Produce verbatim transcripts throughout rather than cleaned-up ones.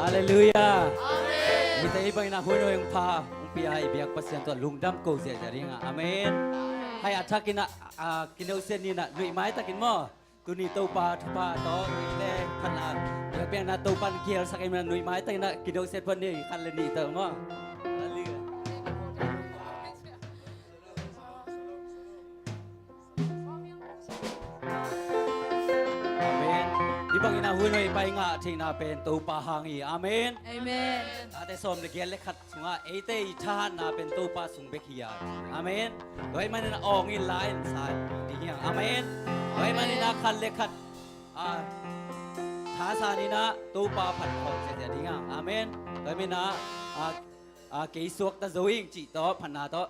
Halleluiah. Amen. Hihte hih bangin ah hun hong pha hong pia i biak Pasian tungah lungdam ko ziahziah ding a. Amen. Hai a thakin ah, ah, kineusiat ni in ah nuih maitakin maw. Tuni Topa thupha tawh i le phatna biakpiakna Topa'n kihelsak ahih manin ah nuih maitakin ah kineusiat pah ni, khat le nih tawh maw. Halleluiah. Amen. Hih bangin ah hun hong pai ngah theihna pen Topa hang hi. Amen. Amen. Late sawm le giat le khat sungah eite i thahatna pen Topa sung bek hi a. Amen. Tua ahih manin ah awng in la in sa ding hi hang. Amen. Tua ahih manin ah khat le khat, ah, thasan in ah Topa phat khawm ziahziah ding hi hang. Amen. Tua ahih manin ah, ah, ah, kei suakta zo ing cih tawh phatna tawh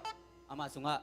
amah sungah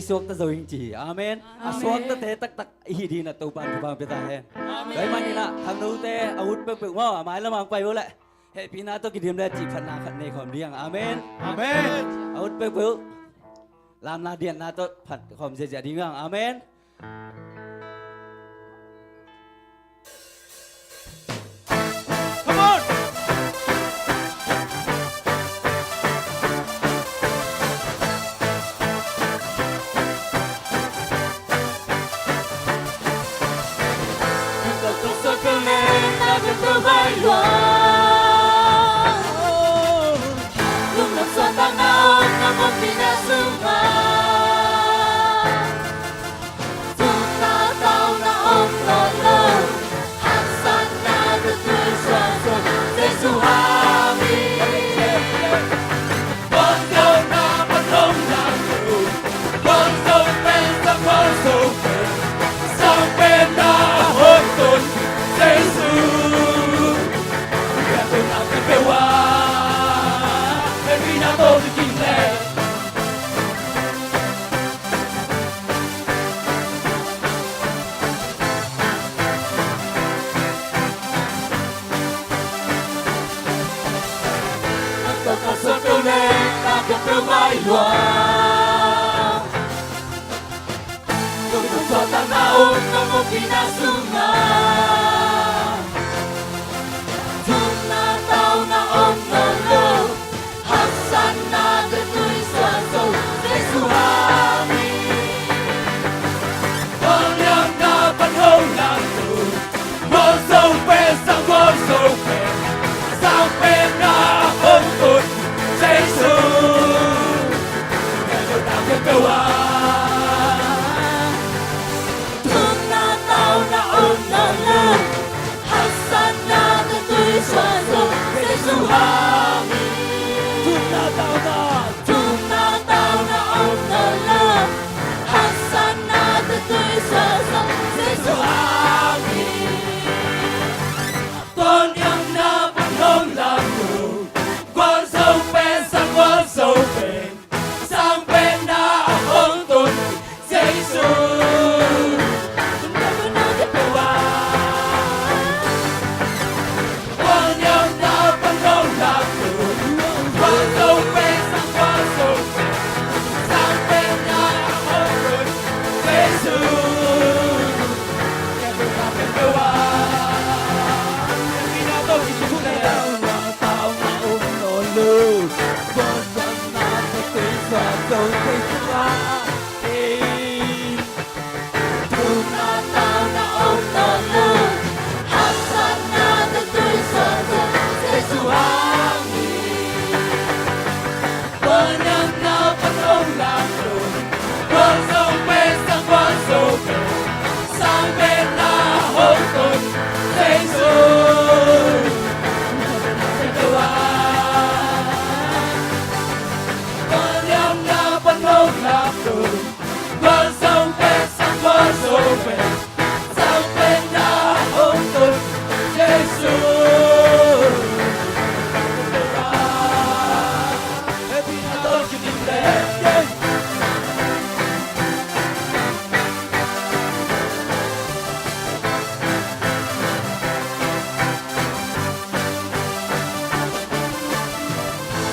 tuakta zo ing ci hi. Amen. A suaktate taktak i hih dingin ah Topa'n thupha pia ta hen. Tua ahih manin ah khangnote a ut peuhpeuh maw, a mailam ah hong pai uh leh hehpihna tawh kidim le cihphatna khat nei khawm ding. Amen. Amen. A ut peuhpeuh lamna dianna tawh phat khawm ziahziah ding. Amen. Come on!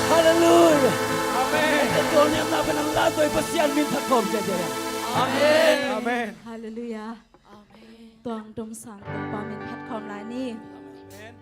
Halleluiah. Amen. Tua niamna pen a la tawh i Pasian min phat khawm ciacia. Amen. Amen. Halleluiah. Amen. Tuang dom sang Topa min phat khawm lai ni. Amen.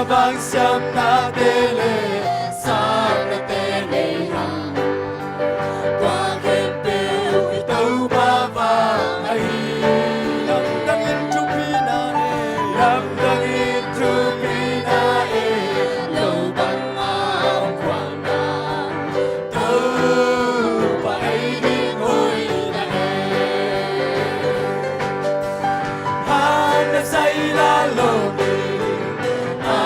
Vangsiamnate le saknate nei hang, tua khempeuh i Topa vang ahi. Lamdang in thupina e, lamdang in thupina e, lo bang a om khuang na, Topa ei ding hoih na e. Hana zaila lawm ding a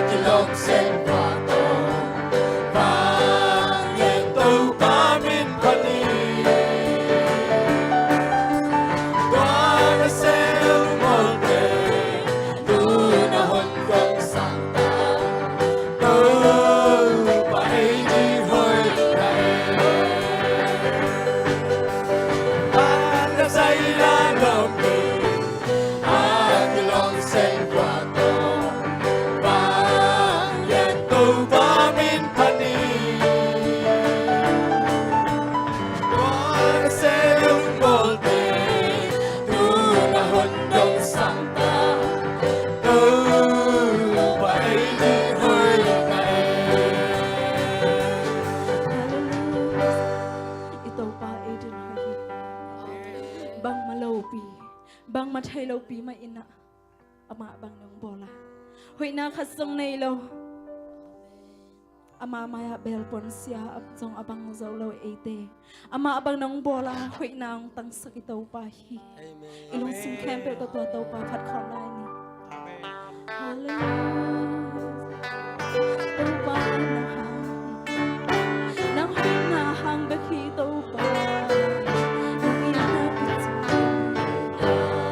kilawm sen tua tawh, vanglian Topa min phat ni. Tua na sel mawlte, tu na hon dong sang ta, Topa ei ding hoih na e. Hana zaila lawm ding a kilawm sen tua tawh, vanglian Topa min phat ni. Tua na sel mawlte, tu na hon dong sang ta, Topa ei ding hoih na e. Hallelujah. I Topa ei ding hoih hi. Bangmah lopi, bangmah thei lopi mah in ah, amah bang nong bawl a, hoihna khat zong nei lo. Ama mai-ah beel puansia zong a bang zo lo eite. Amah bang nong bawl a, hoihna hong tangsak i Topa hi. Amen. I lungsim khempeuh tawh tua Topa phat khawm lai ni. Amen. Hallelujah. Topa in na hang, nang hoihna hang bek hi Topa. Nang in na picing. Amen.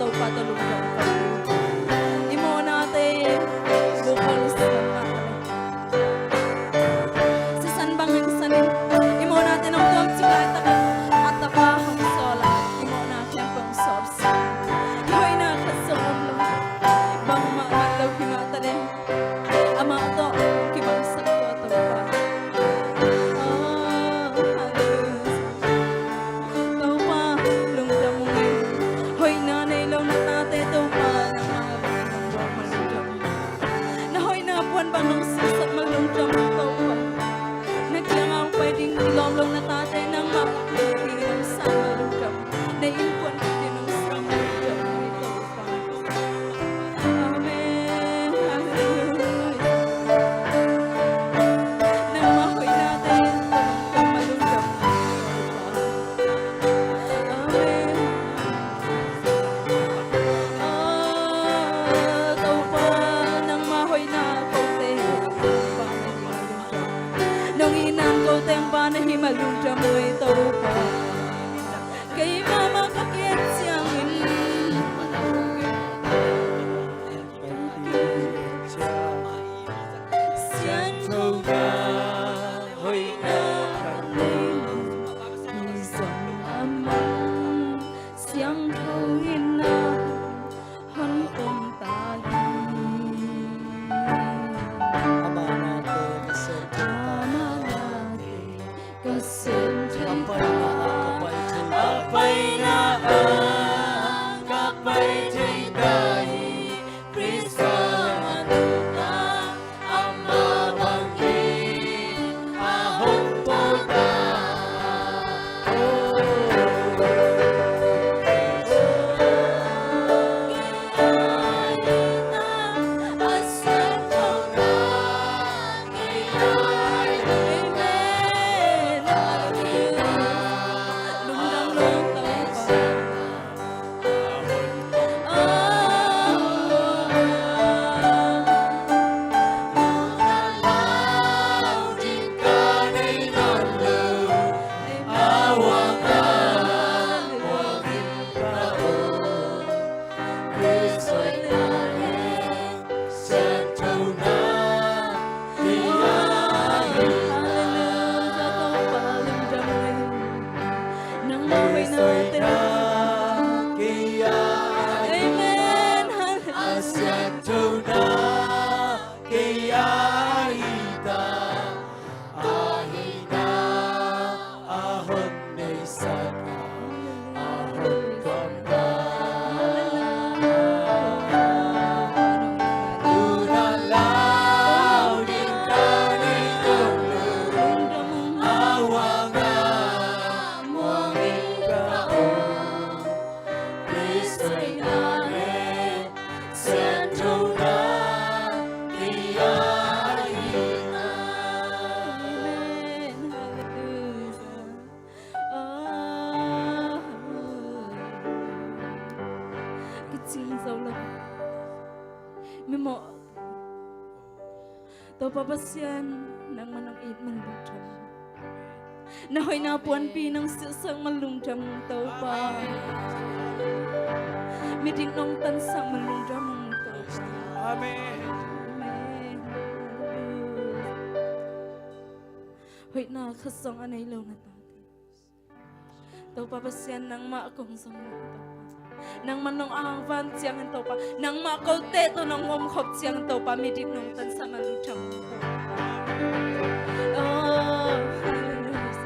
Topa tawh lungdam ko. I mawhnate bukol sisan mah ka leh, sisan bangin sisan in, i mawhnate nong tuam cik laitak a, a Tapa hong sawl a, i mawhna khempeuh hong sawl sisan. I hoihna khat zong om lo. Bangmah man lo hi mah ta leh, amah tawh kibangsak tua Topa. Oh, hallelujah. Topa, lungdam ung ei. Hoihna nei lo na tate Topa, nangmah a bang nong bawl ma lungdam. Na hoihna puan bang nong silsak ma lungdam ung Topa. Na kiangah hong pai ding kilawm lo na tate nangmah a bang nong san ma lungdam. Na innkuan bang ding nong san ma lungdam ung ei Topa. Amen. Hallelujah. Nangmah hoihnate tawh nong tawm a lungdam. Amen. Ah, Topa, nangmah hoihna kote, nong itna kote hong ba na hi ma lungdam ung ei Topa. Keimah mah ka ki-et ciangin siangtho na hoihna ka nei, i zong a mang siangtho in a hon pom ta hi. Amah nate ka siangtho ta. Amah nate ka sem thei ta. A paina ah ka pai thei ta hi. Khrist a nungta amah bangin a hong pawl ta. Amen. Hallelujah. Amen. Hallelujah. Ah. Kicing zo lo. Mimawh. Topa Pasian, nangmah nong it ma lungdam. Na hoihna puanpi nong silhsak ma lungdam ung Topa. Midik nong tansak ma lungdam ung Topa. Amen. Amen. Hoihna khat zong a nei lo na tate Topa Pasian, nangmah kong zong ung Topa. Nangmah nong ahang van ciangin Topa, nangmah kote tawh nong omkhop ciangin Topa, midik nong tansak ma lungdam ung Topa. Oh, hallelujah.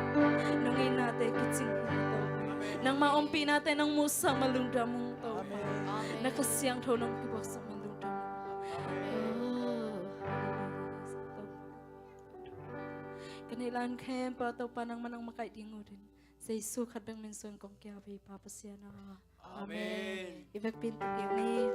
Nong itnate kicing ung Topa. Nangmah ompihnate nong muhsak ma lungdam ung Topa. Amen. Na Kha Siangtho nong kibuaksak ma lungdam ung. Oh, hallelujah. Ka neih lai-in khempeuh Topa nangmah nong makaih ding ut in, Jesu khat bek min suang kong kiap hi Pa Pasian aw. Amen. I vekpi in tuk ding ni.